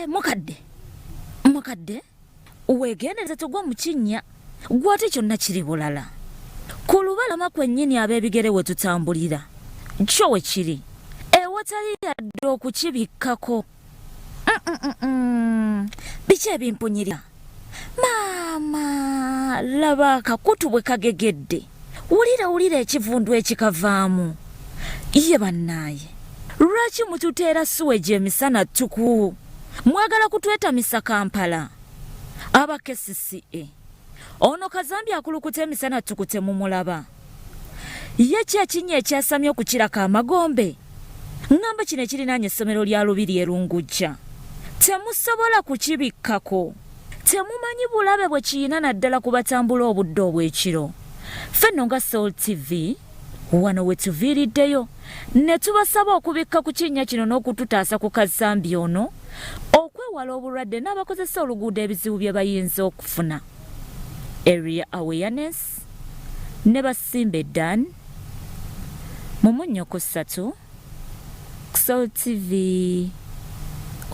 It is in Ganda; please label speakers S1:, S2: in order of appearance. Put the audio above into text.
S1: Mukadde, mukadde, weegendereze togwa mu kinnya, gwe ate kyonna kiri bulala. Ku lubalama kwennyini ab'ebigere we tutambulira, kyo we kiri, ewatali yadde okukibikkako. Biki ebimpunyirira? Maama, laba akakutu bwe kagegedde. Wulira wulira ekivundu ekikavaamu. Ye bannaaye, lwaki mututeera suweji emisana ttuku? Mwagala kutwetamisa Kampala? Aba KCCA, ono kazambi akulukuta emisana ttuku temumulaba? Ye ki ekinnya ekyasamye okukirako amagombe? Ŋŋamba kino ekirinaanye essomero lya Lubiri e Lungujja temusobola kukibikkako. Temumanyi bulabe bwe kiyina naddala ku batambula obudde obw'ekiro. Ffe nno nga Soul TV wano we tuviiriddeyo ne tubasaba okubikka ku kinnya kino n'okututaasa ku kazambi ono okwewala obulwadde n'abakozesa oluguudo ebizibu bye bayinza okufuna. Area Awareness ne Basimbe Dan mu munnyo ku ssatu ku Soul TV.